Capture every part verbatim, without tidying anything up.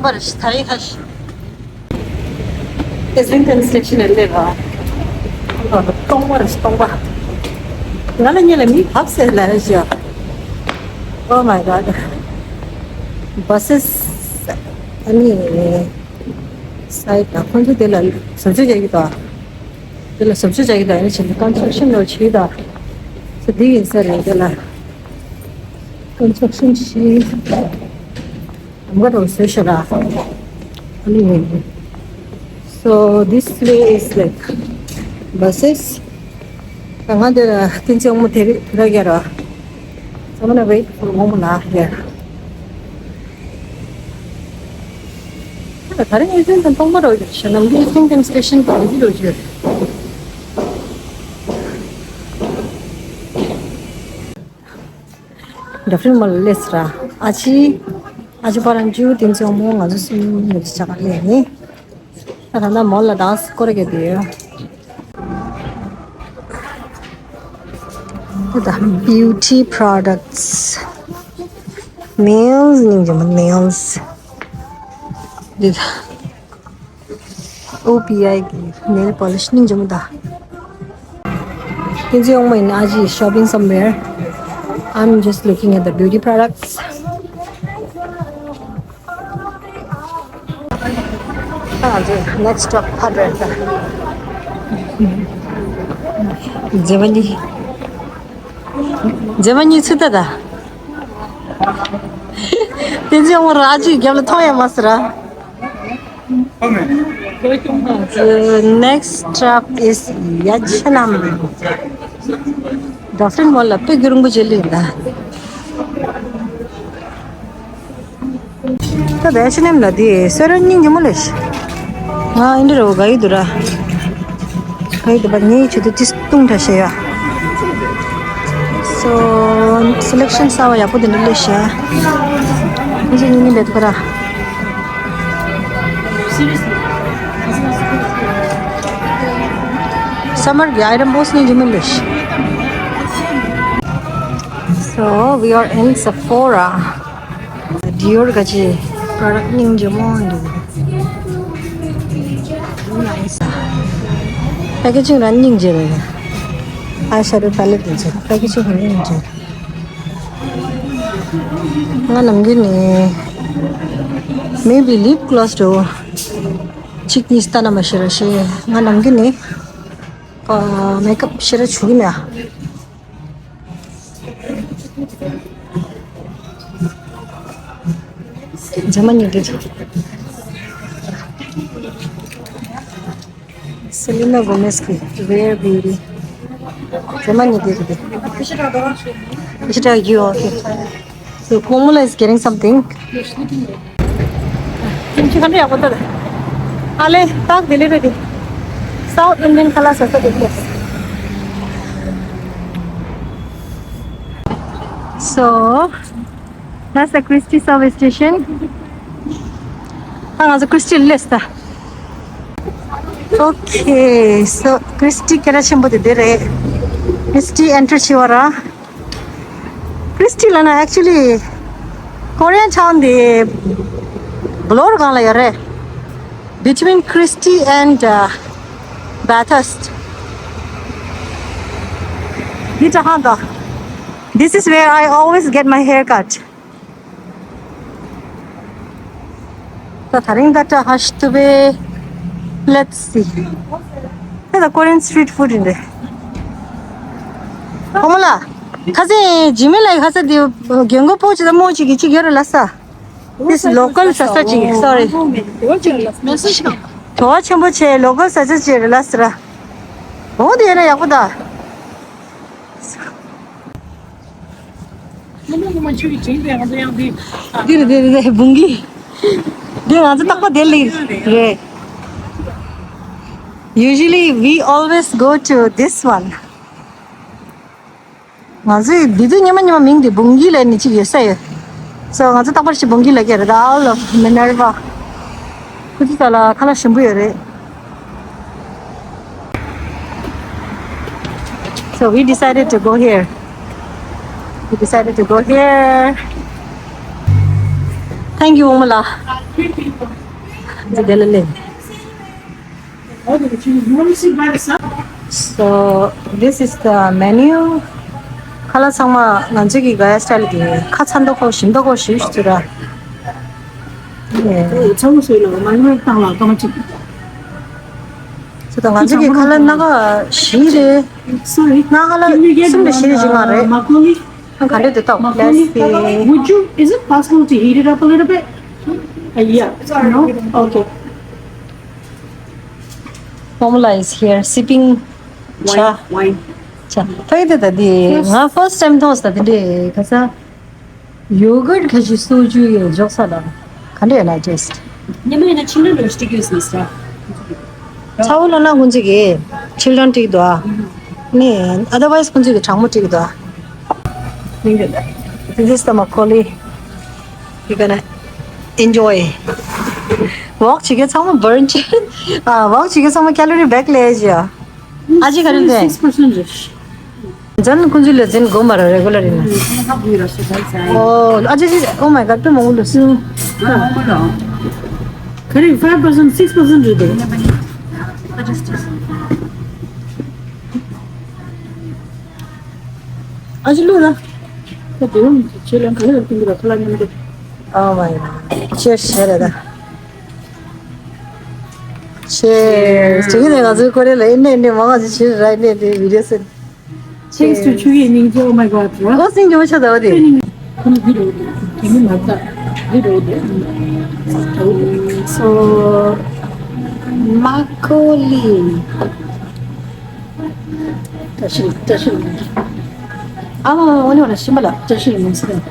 པར་ཞིག་ད་རེས་ཁ་ཤས། Islington station ལ་སླེབས་པ། སྟོང་པར་སྟོང་པ། ང་ལ་ཉེ་ལ་མི་བབས་ཟེར་ལ་ཞིག Oh my god. Buses. ཨ་ནི་side ལ་ཁོང་ཚོ་དེ་ལ་བཟོ་བཅོས་རྒྱག་གི་འདུག་དེ་ལ་བཟོ་བཅོས་རྒྱག་གི་འདུག་ཨ་ནི་བྱས་ནས་construction ལོ་བྱེད་ཀྱི་འདུག So འདི་ཡིན་ས་རེད། དེ་ལ་construction བྱེད། I'm gonna search it up. Anyway, so this way is like buses. ང་འདི་ལ་བསྟན་འཛིན་དབང་མོ་དེ་རིགས་ར་རྒྱ་ར། So I'm gonna wait for Momona here. ད་རིང་ཨི་ཟིན་དང་སྟོང་པ་རོ་ཡོད་ཤ་ནམ་གི་ཨི་ཟིན་དང་སི་ཊེ་ཤན་གང་གི་རོ་ཡོད། ཌ་ཕྲིན་མོལ་ལ་སླེབས་སོང་ར། ཨ་ཅེ། ཨ་ཅེ་པ་རང་ཅུ་དེ་ཚོ་མོ་ང་ཚོ་གསུམ་ཡོད་ཅག་ལས་ནི། ད་ད་ལྟ་མོལ་ལ་ཌན་སི་སྐོར་ར་གི་དེ་ཡོད། ད་ལྟ་beauty products, nails ནི་ཇི་མ་nails འདི་ད། ཨོ་པི་ཨའི་གི་nail polish ནི་འཇམ་ད། ཁྱེད་ཚོ་ཡོང་མ་ཡིན་ཨ་ཅེ་shopping somewhere. I'm just looking at the beauty products. ཨ་ཅེ་next stop ཕར་རེད་ད། ཇེ་མ་ནི། ཇེ་མ་ནི་ཚུད་ད་ད། ཁྱེད་ཚོ་ཡོང་མ་ར་ཨ་ཅེ་རྒྱབ་ལ་མཐོང་ཡ་མ་སི་ར། The next stop is Yachalam. ཌ་ཕྲིན་མོལ་ལ་དཔེ་རྒྱུན་རིང་པོ་བྱས་ལེ་ཡིན་ད། ད་ཡ་ཆེ་ནེམ་ལ་དེ་སེ་ར་སྙིང་རྗེ་མོ་ལེ་ཤི། ང་ཨིན་འདྲ་རོ་ག་ཡི་འདུག་ར། ག་ཡི་འདུག་པ་ངའི་ཆུ་དེ་ཏིས་ཏུང་ཁྲ་ཤེ་ཡ། So selection ས་བ་ཡག་པོ་དེ་འདྲ་ལེ་ཤ། ཨིན་ཇི་ཉིན་ནི་འདེད་གོ་ར། སམ་མར་གི་ཨའི་ཊམ་བོ་སི་ནི་ཇི་མི་ལེ་ཤ། So we are in Sephora. Dior ག་ཅི་product སྙིང་རྗེ་མོ་འདུག Nice. Packaging ར་སྙིང་རྗེ་རེད། Eyeshadow palette དེ་ཚོ་packaging ར་སྙིང་རྗེ། ང་ནམ་རྒྱུན་ནས་maybe lip gloss འདྲ་བོ་གཅིག་གཉིས་ལྟ་ན་མ་ཤེས་ར་ཤེས། ང་ནམ་རྒྱུན་ནས་ཨ་མེག་ཨབ་ཤེས་ར་བྱུག་གི་མེད། ཇ་མ་ཉི་འདི། Selena Gomez གི་Rare Beauty. ཇ་མ་ཉི་འདི་རེད། Is it a you? Okay. So Komola is getting something. Kimchi ག་འདྲ་ཡག་པོ་འདུག་ཨ་ལེ། ཏག་དེ་ལེ་རེད་དེ། South Indian color ས་ས་དེ་ལེ། So, that's the Christie service station. ད་ང་ཚོ་Christie ལ་སླེབས་ད། Okay, so Christie སྐད་གྲགས་ཆེན་པོ་དེ་འདི་རེད། Christie enter བྱས་པ་ར། Christie ལབ་ན་actually Korean town དེ་Bloor སྒང་ལ་ཡོད་རེད། Between Christie and uh, Bathurst. འདི་ད་ཧང་ག This is where I always get my hair cut. ད་ད་རིང་ད་ད་ཧ་ཤི་ཏུ་བེ། Let's see. ད་ད་Korean street food ཡིན་རེད། ཁོ་མོ་ལ། ཁ་སང་ཇི་མི་ལ་ཁ་ས་དེ་རྒན་གོག་པོ་ཅིག་དང་མོ་ཅིག་གི་ཅིག་ཡོད་རེད་ལ་ས། This local ས་ཆ་ཅིག་sorry. དོ་བ་ཆེན་པོ་ཆེ་local ས་ཆ་ཅིག་རེད་ལ་ས་ར། འོ་དེ་ཡོད་ན་ཡག་པོ་ད། ངོ་མ་ངོ་མ་ཁྱོད་ཀྱི་དྲིན་དེ་ང་ཚོ་ཡང་དེ། འདི་རེད་འདི་རེད་འདི་བུང་གི་འདི་ང་ཚོ་རྟག་པར་དེ་ལ་རེད། Usually we always go to this one. ང་ཚོས་འདི་དུས་ཉི་མ་ཉི་མ་མིང་འདི་བུང་གི་ལ་ནི་གཅིག་ཡོད་ས་ཡོད། So ང་ཚོ་རྟག་པར་ཞིག་བུང་གི་ལ་རྒྱ་རེད། The Owl of Minerva. ཁོ་ཚོ་ས་ལ་ཁ་ལག་ཞིམ་པོ་ཡོད་རེད། So we decided to go here. We decided to go here. Thank you, Omala. འདི་ལ་ལེན། So, this is the menu. ཁ་ལག་ཚང་མ་ང་ཚོའི་གི་ག་ཡ་སི་ཊལ་གི་ཁ་ཚ་མདོག་ཁ་པོ་ཞིམ་མདོག་ཁ་པོ་ཞིག་ཞིག་ཚུར་ར། ཚ་བོ་སོས་ལ་མ་ཡོང་བཏང་ལ་སྐར་མ་གཅིག་ཚོ་ད་ང་ཚོའི་གི་ཁ་ལག་སྣ་ཁ་བཞི་རེད། Sorry. སྣ་ཁ་ལག་གསུམ་རེ་བཞི་རེ་ཞིག་མ་རེད། Makgeolli. ཨ་ག་འདྲ་འདུག་ལྟོ། Let's see. Would you, is it possible to heat it up a little bit? Uh, yeah. No? Okay. Omala is here sipping cha. Wine. Cha. ཕ་གི་དེ་ད་དེ་ང་first time མཐོང་ས་དེ་འདྲའི་ཁ་ས། Yogurt ཁ་ཅིག་སོ་ཇུ་ཡོད་འཇོག་ས་ལ། ག་འདྲ་ཡོད་ན་taste. ཉི་མ་ཡིན་ན་ཆིན་ལ་རོ་སྟིག་ཡོད་སི་སི་ར། ཚ་བོ་ལ་ན་ཁོང་ཚོས་གི་children སྟིག་དོ། ནི་otherwise ཁོང་ཚོས་གི་གྲང་མོ་སྟིག་དོ། This is the makgeolli. You're gonna enjoy. Walk བྱེད་མཁན་ཚང་མ་burn བྱེད། ཨ་walk བྱེད་མཁན་ཚང་མ་calorie backlash ཡ། ཨ་ཅེ་ག་རེ་འདུག six percent རེད། ཛན་ཁོང་ཚོའི་ལ་ཛན་དགོས་མ་རེད་regular ཡིན་ན། ཨོ་ཨ་ཅེ་ཅེ། Oh my god དཔེ་མང་པོ་འདུག་ག་རེ་five percent six percent རེད་འདུག་ཨ་ཅེ་ལུས་ན། ཁ་དེ་རུང་ཁྱེད་ལ་ག་རེ་ལ་ཕིང་གི་ར་ཁ་ལ་མཉམ་དུ། Oh my god cheers བྱས་རེད་ད། Cheers. དེ་གི་ནས་ང་ཚོའི་ཀོ་རེ་ལ་ཨེ་ནས་ནས་མང་ང་ཚོ་ཕྱིར་ར་ཨེ་ནས་ནས་video send. Thanks to ཆུ་ཡི་སྙིང་རྗེ། Oh my god. ཨོ་སིང་ཇོ་ཆ་ཟླ་བ་དེ། ཁོང་འདི་རོ་དེ་མི་མ་ད་འདི་རོ་དེ། So makgeolli. བཀྲ་ཤིས་བཀྲ་ཤིས། ཨ་མ་མ་འོ་ནི་འོ་ན་ཤི་མ་ལ་བཀྲ་ཤིས་མིན་སི་རེད།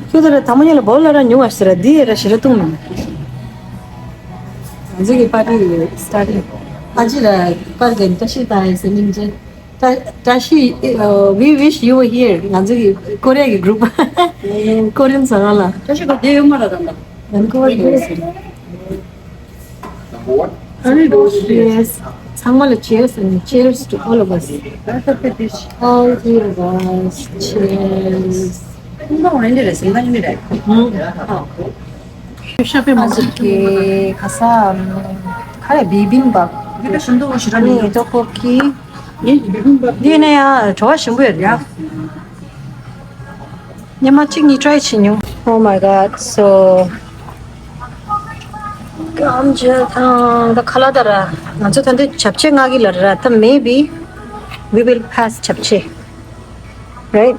ཁྱོད་ཚོ་ར་དང་མོ་ཉལ་ལ་བོ་ལ་ར་ཉུང་བ་ཞིག་ར་འདི་ར་ཞི་ར་བཏུང་མི། ང་ཚོ་གི་party starting. ཨ་ཅི་ར་པར་གན་བཀྲ་ཤིས་དང་ཡིན་སེ་མིན་ཅན། བཀྲ་བཀྲ་ཤིས། We wish you were here. ང་ཚོ་གི་ཀོ་རེ་གི་group. Korean ཟ་ར་ལ། བཀྲ་ཤིས་པ་དེ་ཡོད་མ་ར་དང་ད། ང་ཀོ་རེ་གི་group. Cheers. ཚང་མ་ལ་cheers and cheers to all of us. All three of us. Cheers. ཤ་པེ་མ་ཟིག་གི་ཁ་ས་ཁ་རེ་bibimbap. ཨ་ནི་ཏོག་པོ་ཀི། འདི་ནས་ཡང་བྲོ་བ་ཞིམ་པོ་ཡོད་རེད། ཉི་མ་གཅིག་གཉིས་try བྱེད་མྱོང་། Oh my god, so སྐམ་བྱས་དང་ད་ཁ་ལག་ད་ར་ང་ཚོ་ད་འདི་ཇབ་ཆེ་མངག་གི་ལ་ར་ད། Maybe we will pass ཇབ་ཆེ། Right?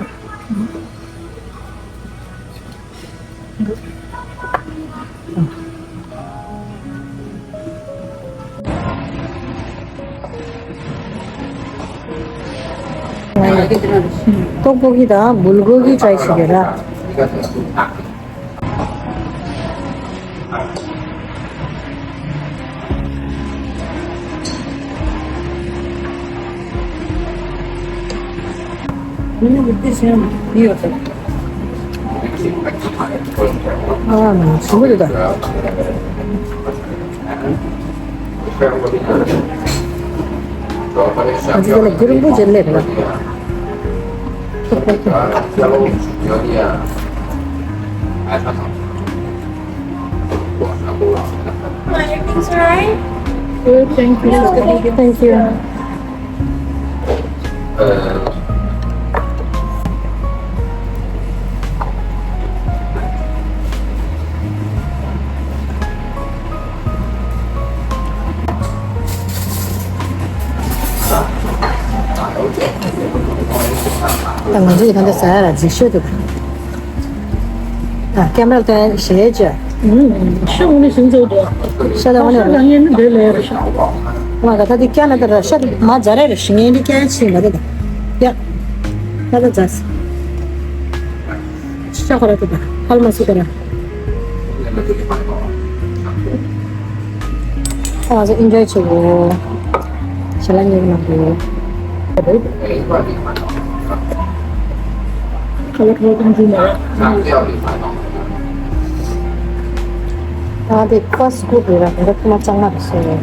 ཏོག་པོ་ཀི་དང་བུལ་གོ་ཀི་try བྱེད་དགོས་ར། ཨ་ནི་ཞིམ་པོ་འདུག་ད། ང་ཚོ་དེ་ལ་རྒྱུ་རིང་པོ་ཅན་ལས་རེད་པ། Hi, everything's alright? Good, thank you. Thank you. ད་ང་ཚོ་ཡི་ད་ལྟ་ཟ་ཡ་ལ་འཛིགས་ཤོས་འདུག་ད་ཀེམ་ར་ལྟ་ཞེས་བྱ། ཤོག་ནི་ཤིང་ཚོ་འདུག་ཤ་ད་ང་ནི་ཤ་ད་ངས་ནི་འདི་ལས་རེད་ཤག་ང་ག་ད་འདི་ཀྱ་ན་ད་ར་ཤ་མ་ཛ་ར་རེད་ཤི་ངས་འདི་ཀྱ་ཡ་ཕྱིན་མ་ད་ད་ཡ། ད་ད་ཛ་སི། ཤ་ཁོ་ར་ད་ད་ཧལ་མ་སུ་ད་ར། ང་ཚོ་ཨིན་ཇོའི་བྱེད་དགོས། ཞལ་ལག་ཉོ་གི་མ་འདུག་ཁ་ལག་ཁ་ལག་གཏོང་རྒྱུ་མ་རེད། ང་དེ་ཁ་སྐུ་དེ་ར་འདི་ཁ་མ་གཙང་མ་རེད་སོ་ཡོད།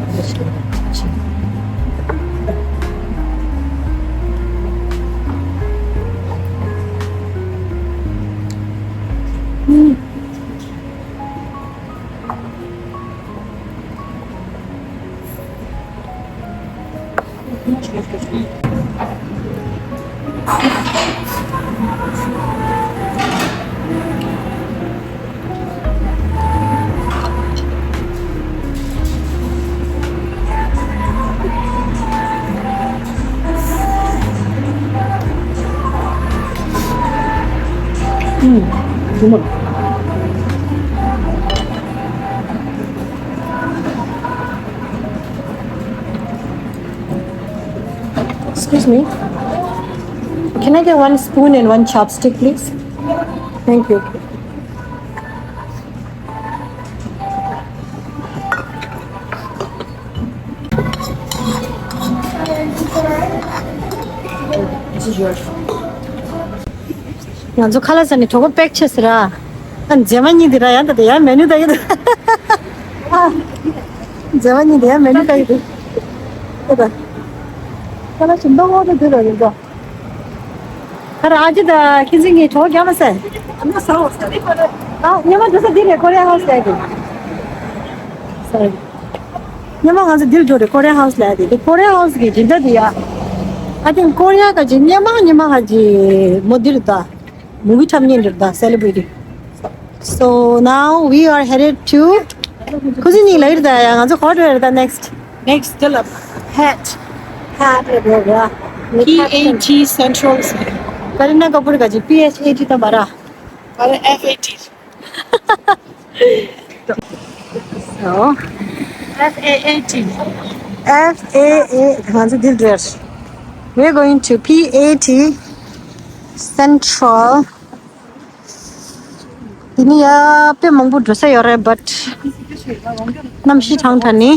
Excuse me. Can I get one spoon and one chopstick, please? Thank you. ང་ཚོ་ཁ་ལག་ཟ་ནས་གྲོད་ཁོག་པེག་ཆེ་ཟེར་ར། ཨ། མཛེས་མ་གཉིས་འདི་ར་ཡང་ད་ད་ཡང་མེ་ནུ་ད་ཡོད། ཨ། མཛེས་མ་གཉིས་འདི་ཡང་མེ་ནུ་ད་ཡོད། ཨ་ད། ཁ་ལག་ཞིམ་མདོག་ཁ་པོ་འདི་ར་ཡོད་ད། ཁ་ར་ཨ་ཅེ་ད་ཁྱི་འཛིན་ངའི་གྲོད་ཁོག་རྒྱགས་མ་ཟེར། ཨ་ཉི་མ་འགྲོ་ས་འདི་རེད། ཀོ་རི་ཡ་ཧའུ་སི་ལ་ཡོད་དེ། སོ་རི། ཉི་མ་ང་ཚོ་འདིར་འགྲོ་རེད། ཀོ་རི་ཡ་ཧའུ་སི་ལ་ཡོད་དེ། ཀོ་རི་ཡ་ཧའུ་སི་གི་སྦྱིན་བདག་དེ་ཡ། ཨ་ཅེ་ཀོ་རི་ཡ་ག་ཅི་ཉི་མ་ཉི་མ་ཧ་ཅི་མོ་འདིར་ད། མུ་བི་འཁྲབ་མཁན་འདིར་ད། སེ་ལི་བྷི་རི་ཊི། So now we are headed to ཁུ་ཚི་ནི་ལ་ཡིར་ད་ཡ། ང་ཚོ་ག་པར་འགྲོ་རེད་ད། next next དེ་ལ་ཕེཊ། ཕེཊ་ལ་འགྲོ་ར། P A T Central ཟེར། ཀ་རི་ན་ཀ་པུར་ག་ཅི་P H A T ད་མ་ར། ཨ་ལེ་F A T། So F A A T. F A A ང་ཚོ་འདིར་འགྲོ་ཡ། We're going to P A T Central. དེ་ནི་ཡ་དཔེ་མང་པོ་འགྲོ་ས་ཡོད་རེད། but གནམ་གཤིས་གྲང་དྲགས་ནི།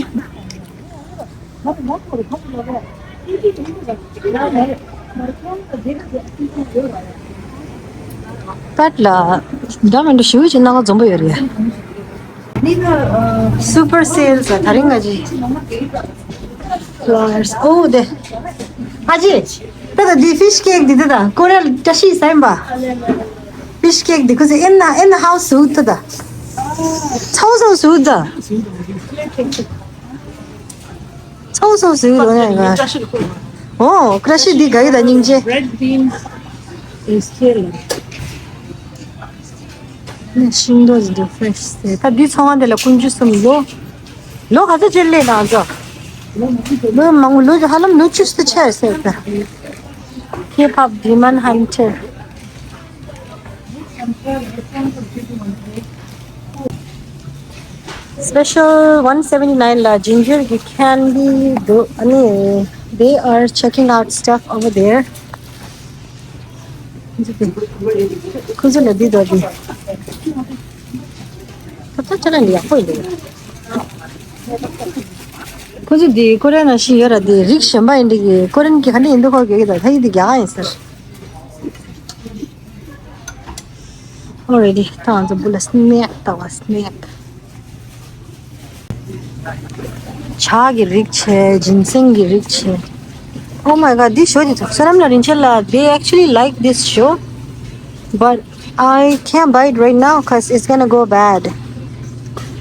པད་ལ་འདྲ་མི་འདྲ་ཞེ་པོ་ཅིག་སྣ་ཁ་འཛོམས་པོ་ཡོད་རེད། Super sales ལ་དེ་རིང་ང་ཅི། Flowers. Oh དེ། ཨ་ཅེ། ད་ད་འདི་ཕིཤ་ཀེག་འདི་ད་ད་ཀོ་རི་ཡ་བཀྲ་ཤིས་སེམས་པ། ཕིཤ་ཀེག་འདི་ཁོ་ཚོ་in the in the house བཟོས་ད་ད། ཚོགས་སུ་བཟོས་ད། ཚོགས་སུ་བཟོས་རོ་ཡ་ཡ། ཨོ་བཀྲ་ཤིས་འདི་དགའ་གི་ད་སྙིང་རྗེ། Red beans is kale. ཤིང་ཏོག་འདི་ཕེ་རེཤ་ཟེར། ད་འདི་ཚོང་ཁང་དེ་ལ་ཀུན་སྤྱོད་གསུམ་ལོ། ལོ་ག་ཚོད་ཅིག་སླེབས་ན་ཚོ། ལོ་མང་པོ་ལོ་ཧ་ལམ་ལོ་བཅུ་ཙམ་ཆགས་ཟེར་ད། K-pop demon hunter. Special one seventy nine ལ་ginger གི་candy འདུག་ཨ་ནི། They are checking out stuff over there. ཁོ་ཚོ་ལ་འདི་དང་འདི། ད་ལྟ་ཅ་ལག་འདི་ཡག་པོ་ཡིན་འདུག་ཁོ་ཚོ་འདི་ཀོ་རི་ཡ་ནང་བཞིན་ཡོད་ར། འདི་རིགས་གཞན་པ་ཡིན་འདི་གི། ཀོ་རི་ཡན་གྱི་ག་འདྲ་ཡིན་འདུག་ཧོ་གི་ད་ད་ཡི་འདི་རྒྱ་གར་ཡིན་ཟེར། Already ད་ང་ཚོ་འབུ་ལ་སྣེག་ལྟ་བ་སྣེག་ཇ་གི་རིགས་བྱས། ཇིན་སེང་གི་རིགས་བྱས། Oh my god, འདི་ཞོ་འདི་ཚོ་སོ་རམ་ལ་རིན་ཆེན་ལ། They actually like this ཞོ, but I can't buy it right now cause it's gonna go bad.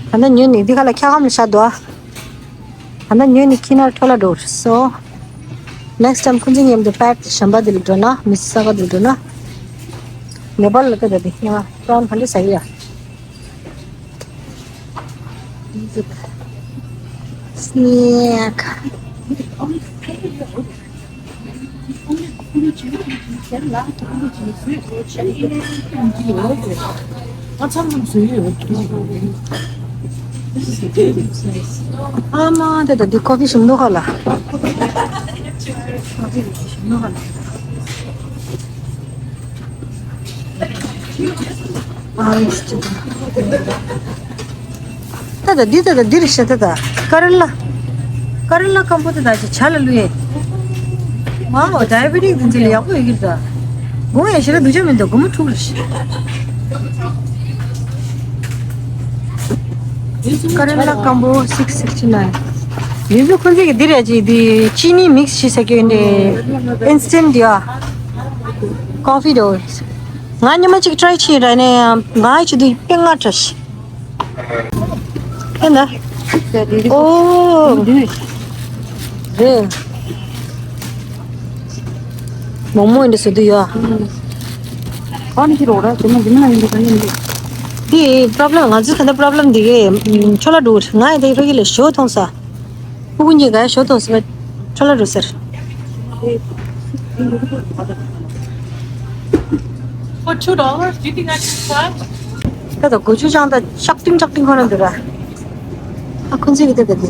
ད་ནི་ཉོས་ནི་འདི་ག་ལ་འཁྱག་སྒམ་ལ་བཞག་འདུག་ཨ། ད་ནི་ཉོས་ནི་ཁྱི་ནར་འཕྲོ་བརླག་འགྲོ། So next time ཁོང་ཚོ་མཉམ་དུ་པེཊ་གཞན་པ་འདི་ལ་འགྲོ་ན། མི་ས་ག་འདི་ལ་འགྲོ་ན། ནེ་པཱལ་ལ་ལྟ་ད་དེ་ཉེ་བ་ཀྲོན་ག་འདྲ་ཟ་གི་ཡ། སྣེག་ཨ་མ་དེ་ད་འདི་ཀོ་ཕི་ཞིམ་མདོག་ཁ་ལ། ཀོ་ཕི་ཞིམ་མདོག་ཁ་ལ། ད་ད་འདི་ད་ད་འདི་རེད་ཤག་ད་ད་ཀ་རེ་ལ། ཀ་རེ་ལ་སྐམ་པོ་ད་ད་ཅིག་ཇ་ལ་བླུགས་ཡས། ཨོ་ཌའི་བེ་ཊིག་འདི་ཚོ་ལ་ཡག་པོ་ཡོད་ཀྱི་རེད་ད། དགོས་ཡས་ཞེ་དྲག་འདུག་ཅག་མི་འདུག་སྒོར་མོ་དྲུག་རེད་ཤག་ཀ་རེ་ལ་སྐམ་པོ་six sixty nine། འདི་ཚོ་ཁོ་ཚོ་གི་འདི་རེད་ཅིག་འདི་ཅི་ནི་མིག་སི་བྱས་ཟེར་གྱི་འདི་ཨིན་སི་ཊན་འདི་ཨ། ཀོ་ཕི་འདྲ་བོ། ང་ཉི་མ་གཅིག་ཊ་རའི་བྱས་ར་ནས་ང་ཡི་ཆུ་དུས་དཔེ་ང་ཁྲ་ཤི། ཨེ་ན། ཨོ། རེད། མོག་མོག་འདི་བཟོ་དུས་ཡོད། ཨ་ནི་ཁྱེད་རོགས་ར་ཇེ་མ་ཇེ་མ་ཡིན་འདུག་ག་ཡིན་འདུག་དེ་པྲོབ་ལེམ་ང་ཚོའི་ད་ལྟ་པྲོབ་ལེམ་འདི་གས་ཁྱོད་ལ་འགྲོ་ང་ཡི་དེ་ཕ་གི་ལ་ཞོ་མཐོང་ས། ཕྲུ་གུ་གཉིས་ཀ་ཞོ་མཐོང་ས་ཁྱོད་ལ་འགྲོ་ཟེར། For two dollars, do you think I can try? ད་ད་གོ་ཆུ་ཅང་ད་ཤག་ཏིང་ཤག་ཏིང་ཁོ་ན་འདུག་ར། ཨ་ཁོ་ཚོའི་གི་དེ་ག་དེ།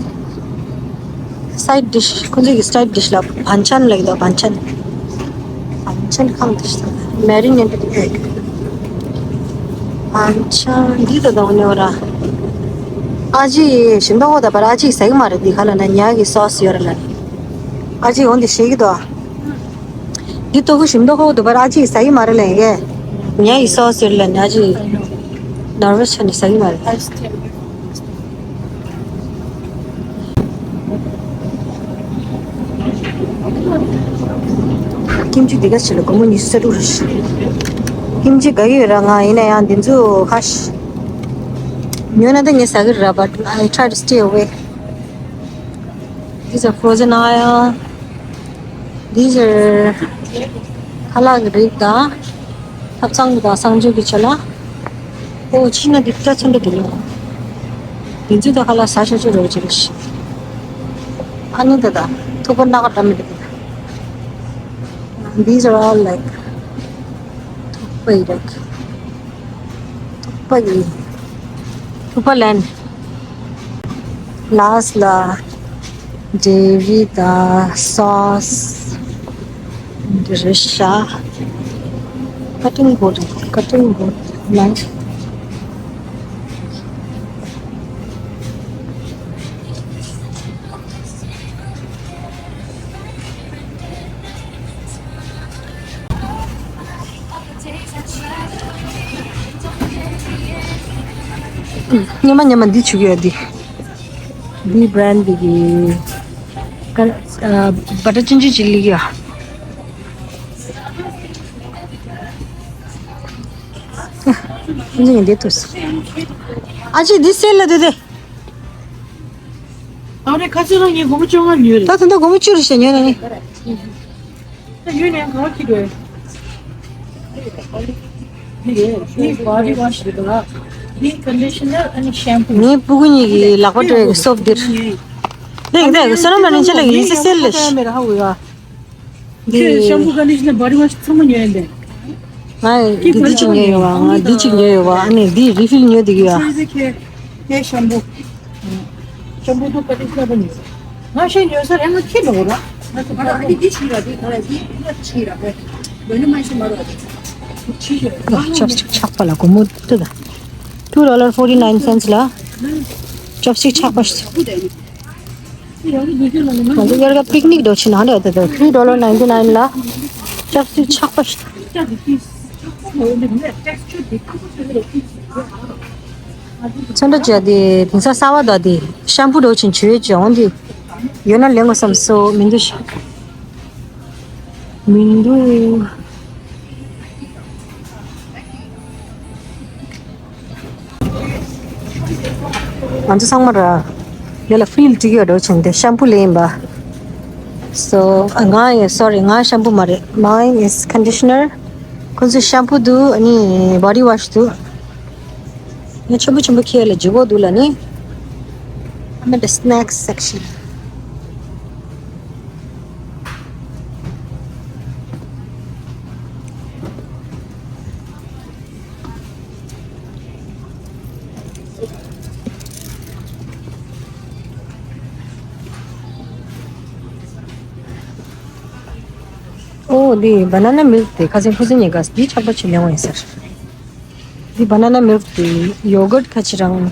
སའིད་ཌིཤ། ཁོ་ཚོའི་གི་སའིད་ཌིཤ་ལ་བན་ཆན་ལབ་ཀྱི་འདུག་བན་ཆན། བན་ཆན་ཁམ་དེ་ཤི་མེ་རི་ནེ་ཊེཌ་ཨེག་བན་ཆན་འདི་ད་ད་འོ་ནི་འོ་ར། ཨ་ཅེ་ཞིམ་མདོག་ཁ་པོ་ད་པར་ཨ་ཅེ་ཟ་གི་མ་རེད། འདི་ག་ལབ་ན་ཉ་གི་སོ་སི་ཡོད་རེད་ལབ་ནི། ཨ་ཅེ་འོ་འདི་བཤད་ཀྱི་འདུག་འདི་ལྟོ་གོས་ཞིམ་མདོག་ཁ་པོ་འདུག་པར་ཨ་ཅེ་ཟ་གི་མ་རེད་ལབ་ཡིན་གས། ཉ་ཡི་སོ་སི་ཟེར་ལབ་ནི་ཨ་ཅེ་ནར་ཝས་ཆགས་ནས་ཟ་གི་མ་རེད། ཀིམ་ཅི་འདི་ག་ཞིག་ལ་སྒོར་མོ་ཉི་ཤུ་རྩ་དྲུག་རེད། ཀིམ་ཅི་དགའ་གི་ཡོད་ར། ང་ཡིན་ན་ཡང་འདི་ཚོ་ཁ་ཤས་ཉོས་ན་ད་ངས་ཟ་གི་རེད། But I try to stay away. These are frozen oil. These are ཁ་ལག་གི་རིགས་དང་། ཐབ་ཚང་གི་དང་གསང་སྤྱོད་ཀྱི་ཆ་ལ། ཨོ་ཕྱི་ན་འདི་ལྟ་ཚོན་འདྲ་འདུག་ཡོང་། འདི་ཚོ་ད་ཁ་ལག་ཟ་ཆོག་ཆོག་རེད་ཅེས། ཨ་ནི་ད་ད་ཐུག་པ་སྣ་ཁ་འདྲ་མི་འདུག These are all like ཐུག་པ་ཡི་རིགས། ཐུག་པ་ཡི། ཐུག་པ་ལེན། ལཱསི་ལ་ཌེ་རི་དང་སོ་སི་འདི་རེད་ཤག་ཀ་ཊིང་བོར་ཌི། ཀ་ཊིང་བོར་ཌི་ལེན། སྙེ་མ་སྙེ་མ་འདི་བྱུག་ཡོད་འདི། འདི་བྷི་རན་ཌི་གི་ཀ་ཨ་བ་ཊར་ཅིན་ཅི་ཅི་ལི་ཡ། ཨ་ཅེ་འདི་ཐུག་ཨ་ཅེ་འདི་སེལ་ལ་འདུག་སྟེ། ཨ་རེ་ཁ་སང་ལ་ངས་སྒོར་མོ་བཅོ་ལྔ་ཉོས་རེད། ད་ད་ལྟ་སྒོར་མོ་བཅུ་རེ་བྱས་ཉོས་ན་ནི། ད་ཉོས་ནས་ག་བ་ཁྱེར་འགྲོ། འདི་རེད། འདི་བྷོ་ཌི་ཝ་ཤི་རེད་པ། འདི་ཀོན་ཌི་ཤི་ནར་ཨ་ནི་ཤེམ་པུ། ངའི་སྤུ་གུ་གཉིས་ཀྱི་ལག་པ་སྤྲད་ཀྱི་སོབ་འདིར། ལེགས་འདེགས་བསོད་ནམས་ལ་ནི་ཆེ་ལེགས་ཡིན་སེ་སེལ་ལེ་ཤི། ཁྱོད་ཤམ་པུ་ཀོན་ཌི་ཤི་ནར་བྷོ་ཌི་ཝ་ཤི་ཚང་མ་ཉོས་ཡིན་པས། ང་འདི་འདི་གཅིག་ཉོས་ཡོད་པ། ང་འདི་གཅིག་ཉོས་ཡོད་པ། ཨ་ནི་འདི་རི་ཕིལ་ཉོས་འདི་གི་ཡ། ཁྱོད་ཤམ་པུ། ཤམ་པུ་དུ་ཀོན་ཌི་ཤི་ནར་ཉོས། ང་ཤེས་ཉོས་ས་རེད། ང་ཁྱི་ནོར་ར། ང་ཚོ་ཕར་ཨ་ནི་འདི་ཕྱི་ར་འདི་ག་རེ་འདི་ང་ཕྱི་ར་བས། འདི་ནི་མ་ཤི་མ་ར་འདི་ཕྱི་ཤི་ར། ཆབ་ཆག་ཆག་པ་ལ་སྒོར་མོ་ཏི་ད། Two dollar forty nine cents ལ་ཅོབ་སི་ཊིག་ཆག་པ་ཞིག་ང་ཚོ་དབྱར་ཁ་པིག་ནིག་འགྲོ་ཕྱིན་ན་འདྲ་དེ་དང་three dollar ninety nine ལ་ཅོབ་སི་ཊིག་ཆག་པ་ཞིག་ཚོན་ཁྲ་བྱས་ཏེ་དེང་སང་གསར་བ་དང་དེ་ཤམ་པུ་འགྲོ་ཕྱིན་བྱོས་བྱས་འོང་དེ་ཡོད་ན་ལེན་དགོས་བསམ་སོ་མི་འདུག་ཤག་མི་འདུག་ང་ཚོ་ཚང་མ་ར་ཡོད་ལ་ཧྥི་རི་ལ་སྤྲད་ཀྱི་ཡོད་འགྲོ་ཕྱིན་དེ་ཤམ་པུ་ལེན་པ། So ང་ཡི་སོ་རི་ང་ཤམ་པུ་མ་རེད། Mine is conditioner. ཁོ་ཚོ་ཤམ་པུ་འདུག་ཨ་ནི་བྷོ་ཌི་ཝ་ཤི་འདུག་ང་ཆེན་པོ་ཆེན་པོ་ཁྱེར་ལ་ལྗིད་པོ་འདུག་ལ་ནི། I'm at the snacks section. ཨོ་འདི་བ་ན་ན་མིལ་ཀི་དེ་ཁ་སང་ཁུ་སིམ་ཉེ་ག་འདི་ཆག་པ་ཆེ་ལེ་བ་ཡིན་ཟེར། འདི་བ་ན་ན་མིལ་ཀི་དེ་ཡོ་གུར་ཁ་ཆེ་རང་།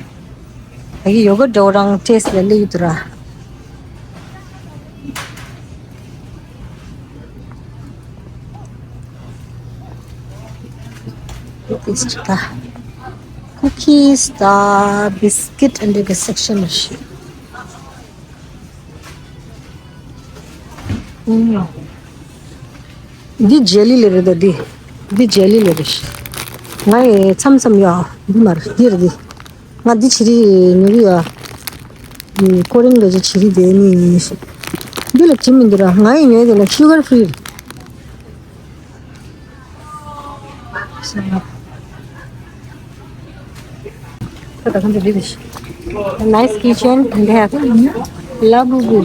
ད་གི་ཡོ་གུར་འདྲ་བོ་རང་ཊེ་སི་ལ་ལེ་ཡོད་དུ་ར། ཀུ་ཀི་སི་དང་། ཀུ་ཀི་སི་དང་བི་སི་ཀིཊ་འདི་གི་སེག་ཤན་རེད། འདི་ཇེ་ལི་ལེ་རེད་དོ། འདི་འདི་ཇེ་ལི་ལེ་རེད། ང་ཡི་མཚམས་མཚམས་ཡོད། འདི་མ་རེད། འདི་རེད་འདི། ང་འདི་བྱི་རིལ་ཉོ་གི་ཡོད། ཀོ་རིན་ལོ་ཅི་བྱི་རིལ་དེ་ནི་ཡིན་ཞིག་འདི་ལ་དྲི་མི་འདུག་ར། ང་ཡི་ཉོས་དེ་ལ་ཤུ་གར་ཧྥི་རི། Nice kitchen. They have Labubu.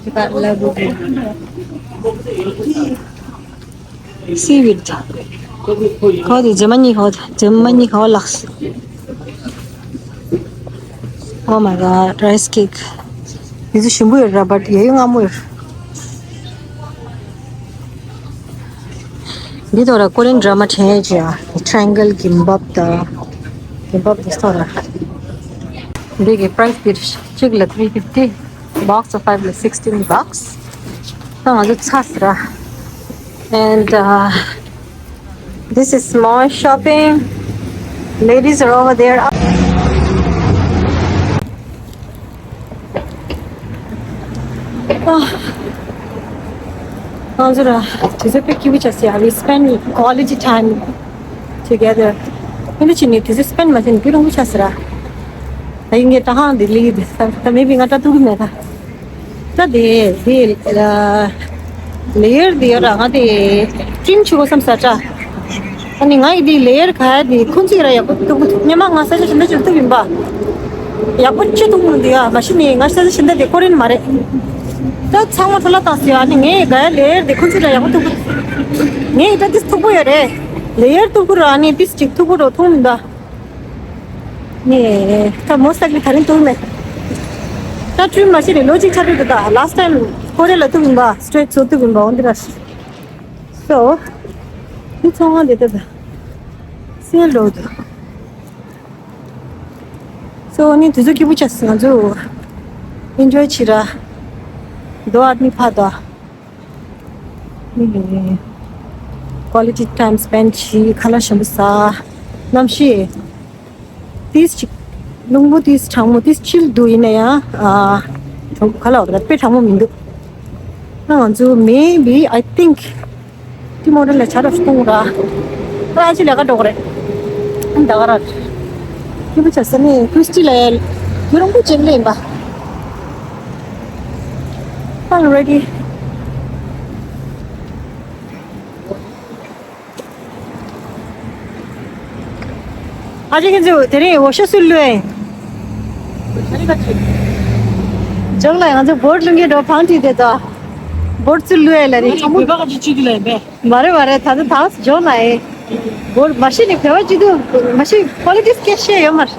They got Labubu. Seaweed. Called the Germany hot. Germany hot laks. Oh my god, rice cake. This is shimbu, but yeah, you know. འདི་ཐོག་ལ་Korean drama དྲན་ཡས་ཅིག་ཡ། Triangle kimbap དང་། Kimbap འདི་ཐོག་ལ། འདི་གི་price དེ་གཅིག་ལ་three fifty, box of five ལ་sixteen bucks. ད་ང་ཚོ་ཚ་ཟེར། And uh, this is small shopping. Ladies are over there. ང་ཚོ་ར་དུས་ཚོད་དཔེ་སྐྱིད་པོ་ཆགས་སོང་ཡ། We spend quality time together. ཨ་ནི་ཅི་ནི་དུས་ཚོད་spend མ་བྱས་ནས་དཔེ་རིང་པོ་ཆགས་སོང་ར། ད་ཡིན་གྱི་ད་ཧང་དེ་ལི་དེ་ད་མེད་པའི་ང་ད་ཐུག་གི་མེད་ད། ད་དེ་དེ་ལ་ལེ་ཡར་དེ་ཡོད་ར། ང་དེ་ཊིམ་ཆུ་གོ་བསམ་ས་ཏྲ། ཨ་ནི་ང་ཡི་དེ་ལེ་ཡར་ག་ཡ་དེ་ཁོང་ཚོས་ར་ཡག་པོ་ཐུག་གི་འདུག་སྔོན་མ་ང་ས་ཆ་ཞིག་འདྲ་ཅིག་ཐུག་ཡིན་པ། ཡག་པོ་ཅི་ཐུག་མི་འདུག་ཡ། མ་གཞི་ནས་ང་ས་ཆ་ཞིག་འདྲ་དེ་ཁོ་རེན་མ་རེད། ད་ཚང་མ་ཐོ་ལ་བཏང་སོང་ཡ། ཨ་ནི་ངས་ག་ཡ་ལེ་ཡར་དེ་ཁོང་ཚོས་ར་ཡག་པོ་ཐུག་གི། ངས་ད་དེ་ཐུག་པོ་ཡོད་རེད། ལེ་ཡར་ཐུག་པོ་ར་ཨ་ནི་དེ་ཅིག་ཐུག་པོ་ར་ཐུག་མི་འདུག་ངས་ད་most likely ད་རིང་ཐུག་མེད། ད་ཊིམ་མ་གཞི་ནས་ལོ་གཅིག་ཆགས་འགྲོ་འདུག་ད་last time ཁོ་རེ་ལ་ཐུག་ཡིན་པ། སི་ཊེཊ་ཚོ་ཐུག་ཡིན་པ། འོན་ཏེ་ར། So དེ་ཚོང་ཁང་དེ་ད་ད་སེལ་འགྲོ་འདུག So ནི་དུས་ཚོད་སྐྱིད་པོ་ཆགས་སོང་། ང་ཚོ་ཨེན་ཇོའི་བྱེད་ར། དོ་ཨ་མི་ཕ་དོ། Quality time spend བྱེད། ཁ་ལག་ཞིམ་པོ་ཟ། གནམ་གཤིས་ཏིས་ཅིག་རླུང་བུ་ཏིས་གྲང་མོ་ཏིས་ཆིལ་འདུག་ཡིན་ན་ཡང་ཨ། གྲང་ཁ་ལག་འོ་དེ་དཔེ་གྲང་མོ་མི་འདུག་ཨ་ང་ཚོ་maybe I think ཊིམ་ཧོ་ཊེལ་ལ་ཆ་རོགས་གཏོང་ར། ཨ་ཅི་ལས་ཀ་འགྲོ་གི་རེད། ཨ་ད་ག་ར། སྐྱིད་པོ་ཆགས་སོང་ནི་ཁྲིས་ཊི་ལ་ཡ་ཡུན་རིང་པོ་ཅིག་སླེབས་ཡིན་པ། Already. ཨ་ཅེ་ཁྱེད་ཚོ་དེ་རིང་འོ་ཤ་སུ་བླུགས་ཨེ། ཇོག་ལ་ང་ཚོ་བོ་ཊི་བླུགས་མཁན་འགྲོ་བང་ཁྲིད་དེ་ད། བོ་ཊི་སུ་བླུགས་ཨེ་ལ་རེད། བོད་པ་ག་ཅིག་གཅིག་གི་ལ་ཡིན་པས། མ་རེད་མ་རེད། ད་ཚོ་ཐང་ཇོག་ན་ཨེ། བོ་ཊི་མ་ཤི་ནི་བོད་པ་གཅིག་ཏུ་མ་ཤི་ཀོ་ལི་ཊི་སྐད་བཤད་ཡོད་མ་རེད།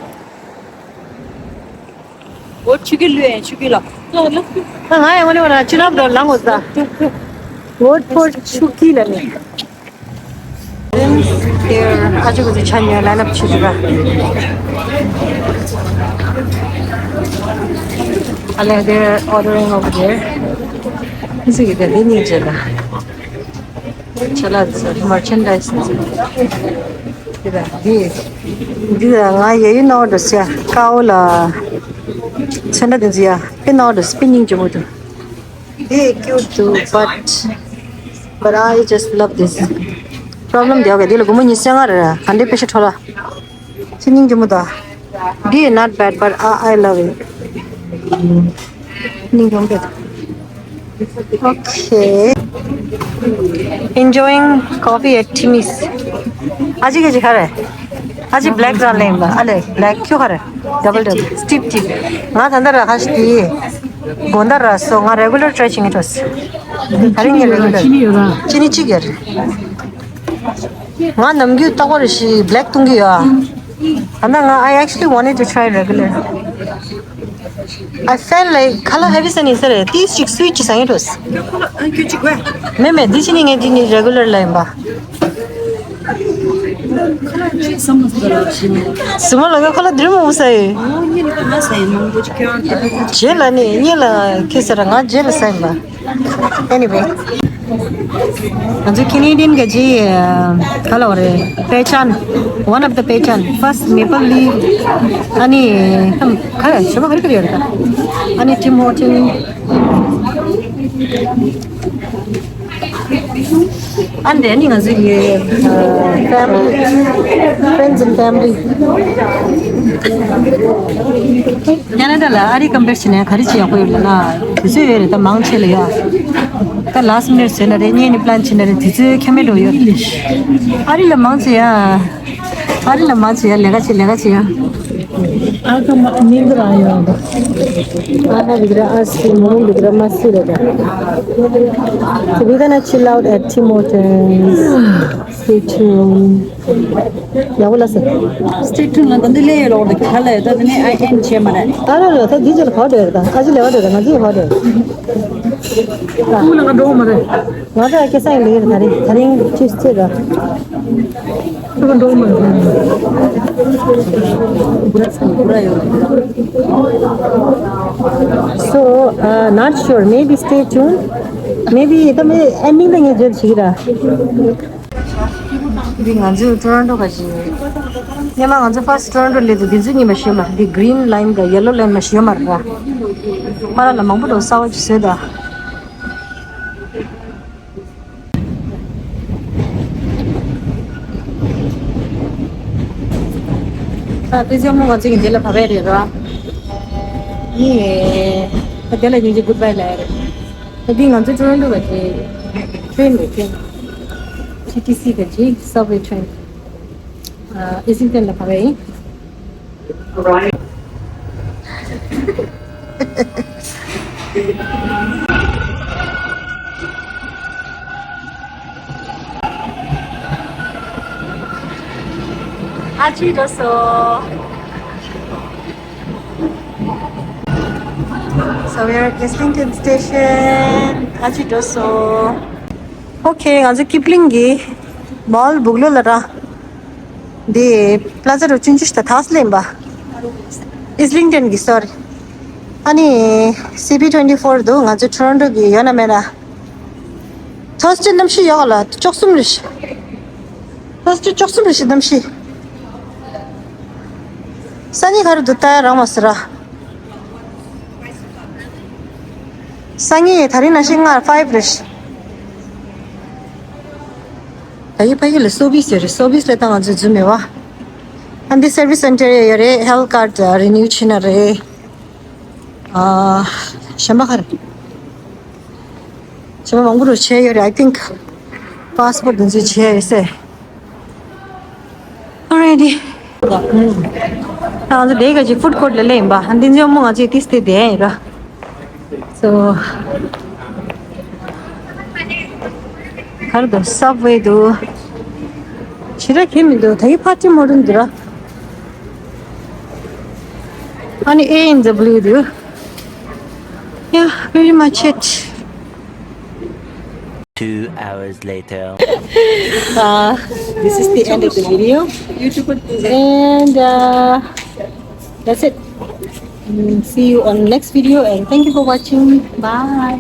འོ་ཆུ་ཁྱི་ལུས་ཡན་ཆུ་ཁྱི་ལ། ང་ཡང་ངོ་ནས་བ་ན་ཆུ་ནག་འགྲོ་ལངས་འོ་ཟ། Vote for ཆུ་ཁྱི་ལ་ནི། Here ཨ་ཅུ་གུ་ཆ་ཉོས་ལ་ནབ་ཆུ་དུ་ར། ཨ་ལེ། They're ordering over there. ཨི་ཟི་གི་དེ་འདི་ནི་ཇེ་ལ། ཅ་ལག་ཚོ་མར་ཆན་ཌའི་སི་ཚོ། འདི་ལ་འདི། འདི་ལ་ང་ཡ་ཡུ་ནོ་འགྲོ་ཟེར་ཀའོ་ལ། ཚོན་ཁྲ་འདི་ཚོ་ཡ་དཔེ་ནོ་འགྲོ་སྤི་ནིང་ཇོ་མོ་འདུག་འདི་ཀིའུ་ཊི་འདུག but but I just love this. Problem འདི་ཡོད་གི། འདི་ལ་སྒོར་མོ་ཉི་ཤུ་རྩ་ལྔ་རེད། ག་འདྲའི་དཔེ་ཤ་འཕྲོ་ལ། ཅི་སྙིང་རྗེ་མོ་དང་། This is not bad, but I, I love it. སྙིང་རྗེ་མོ་དང་། Okay. Enjoying coffee at Timmy's. ཨ་ཅེ་ག་ཅི་ཁ་རེད། ཨ་ཅེ་black ར་ལེན་པ། ཨ་ལེ་black ཁྱོད་ཁ་རེད། Double double. Steep tea. ང་ད་ལྟ་ར་ཁ་ཤས་དེ་དགོང་དག་ར་སོ་ང་regular try བྱེད་ངེས་འགྲོ། ད་རིང་ངས་regular. ཅི་ནི་ཡོད་ར། ཅི་ནི་གཅིག་ཡོད་རེད། ང་ནམ་རྒྱུན་རྟག་པར་ཞིག་black བཏུང་གི་ཡོད། ཨ་ན་ང་I actually wanted to try regular. I felt like color heavy ས་ནི་ས་རེད། ཏིས་ཅིག་sweet ཅིག་ཟ་ཡིན་འགྲོ། མེ་མེ་འདི་ཅི་ནི་ངས་འདི་ནི་regular ལ་ཡིན་པ། སུ་མ་ལ་ང་ཁོ་ལ་འདིར་མ་འུ་ས་ཡི། རྗེས་ལ་ནི་གཉིས་ལ་ཁེ་ས་ར་ང་རྗེས་ལ་ས་ཡིན་པ། Anyway. ང་ཚོ་Canadian ག་ཅི་ག་ལ་བ་རེད། པེ་ཅན། One of the པེ་ཅན། First maple leaf. ཨ་ནི་ཁ་ཞོ་ཁ་རི་ཁ་རི་ཡོད་རེད། ཨ་ནི་Tim Horton. ཨ་འདི་ནི་ང་ཚོ་ཡི་family, friends and family. ཁ་ན་ཌ་ལ་ཨ་རི་compare བྱས་ན་ག་རེ་བྱེད་ཡག་པོ་ཡོད་ལ་ན། དུས་ཚོད་ཡོད་རེད། ད་མང་ཆེ་ལ་ཡ། ད་ལཱསི་མི་ནིཊ་ཟེར་ན་རེད། ངས་ནི་པི་ལན་བྱས་ན་རེད། དུས་ཚོད་ཁྱད་མེད་འགྲོ་ཡོད། ཨ་རི་ལ་མང་ཆེ་ཡ། ཨ་རི་ལ་མང་ཆེ་ཡ་ལས་ཀ་བྱེད་ལས་ཀ་བྱེད་ཡ། ཨ་ཁ་མ་ཉིན་དུ་ར་ཡོད། ཨ་ཁ་བི་དྲ་ཨ་སི་མོ་བི་དྲ་མ་སི་རེད། So we're gonna chill out at Tim Hortons. Stay tuned. ཡག་པོ་ལ་སེ། སི་ཊེ་ཊུན་ལ་ད་འདི་ལས་ཡོད་ལོག་ད་ག་ལས་ད་འདི་ནས་ཨའི་ཨེན་བྱས་མ་རེད། ཨ་ར་ར་ད་འདི་ཅི་ལ་ག་བ་འདྲ་རེད། ད་ཨ་ཅི་ལས་བ་འདྲ་རེད། ང་ཚོ་ག་བ་འདྲ་རེད། ཁུ་ལ་ང་འགྲོ་མ་རེད། ང་ཚོ་སྐལ་བཟང་ཡིན་ལེ་ད་རིང་ད་རིང་ཅི་ཅི་ར། ཁུ་ལ་འགྲོ་མ་རེད། So, uh, not sure. Maybe stay tuned. Maybe the ending the ངས་བརྗོད་ཞིག་ར། འདི་ང་ཚོའི་ཊོ་རོན་ཊོ་ག་ཞིག་སྔོན་མ་ང་ཚོ་ཕར་སི་ཊི་ཊོ་རོན་ཊོ་སླེབས་དུས་འདི་ཚོའི་གཉིས་མ་ཞིག་ཡོད་མ་རེད། འདི་གི་རིན་ལའིན་དང་ཡེ་ལོ་ལའིན་མ་ཞིག་ཡོད་མ་རེད་ར། ཕར་ལ་མང་པོ་འགྲོ་གསར་པ་ཅིག་བཟོས་ད། ད་དེ་ཚོ་མོ་ང་ཚོ་གི་འདི་ལ་བབས་པ་རེད་ར། ཡེ། ད་དེ་ལ་ཉིན་གཅིག་གུཌ་བྷའི་ལབ་ཡ་རེད། ད་འདི་ང་ཚོ་ཊོ་རོན་ཊོ་ག་ཅིག་ཊེན་རེད། ཊེན། ཊི་ཊི་སི་ག་ཅིག་སབ་ཝེ་ཊེན། ཨ་ཨི་སི་ལིང་ཊོན་ལ་བབས་པ་ཡིན། ཨ་ཅི་འགྲོ་སོང་། So we are at Islington Station. ཨ་ཅི་འགྲོ་སོང་། ཨོ་ཁེ། ང་ཚོ་ཀིབ་ལིང་གི་མོལ་སྦུག་ལོ་ལ་ར། འདི་པླ་ཛ་རུ་ཆུང་ཆུང་ཞིག་ད་ཐག་སླེབས་པ། ཨིས་ལིང་ཊོན་གི་སོ་རི། ཨ་ནི་སི་བི་ཊུ་ཝེན་ཊི་ཕོར་འདུག་ང་ཚོ་ཊོ་རོན་ཊོ་གི་ཡོད་ན་མེད་ན། ཐོས་ཊེ་གནམ་གཤིས་ཡག་ལ་བཅུ་གསུམ་རེད་ཤག་ཐོས་ཊེ་བཅུ་གསུམ་རེད་ཤག་གནམ་གཤིས། སང་ཉིན་ག་རེ་འདུག་ལྟ་ཡ་རག་མ་སོང་ར། སང་ཉིན་དེ་རིང་ནང་བཞིན་སྔར་ཕའིབ་རེད་ཤག་ད་ཡི་ཕ་གི་ལ་སོ་བིས་ཡོད་རེད། སོ་བིས་ལ་ད་ང་ཚོ་འཛུལ་མེད་པ། ཨ་འདི་སར་བིས་སེན་ཊར་ཡོད་རེད། ཧེལ་ཐི་ཀར་ཌི་རི་ནིའུ་བྱེད་ན་རེད། ཨ་གཞན་པ་ག་རེ། གཞན་པ་མང་པོ་རུ་བྱས་ཡོད་རེད། I think passport དེ་ཚོ་བྱས་ཡོད་སེ། Alrighty. ང་ཚོ་དེ་ག་ཅིག་ཕུཌ་ཀོར་ཊི་ལ་སླེབས་ཡིན་པ། ཨ་འདི་ཚོ་མོ་ང་ཚོས་ཏིས་ཏེ་བསྡད་ཡིན་ར། So ག་རེ་འདུག་སབ་ཝེ་འདུག་ཞེ་དྲག་གང་ཡང་མི་འདུག་ད་གི་ཕར་ཊི་མོ་ཌན་འདུག་ར། ཨ་ནི་ཨེ་ཨེན་ཌབ་ལིའུ་འདུག Yeah, pretty much it. Two hours later. Uh, this is the end of the video. And uh, that's it. Mm, see you on next video and thank you for watching. Bye.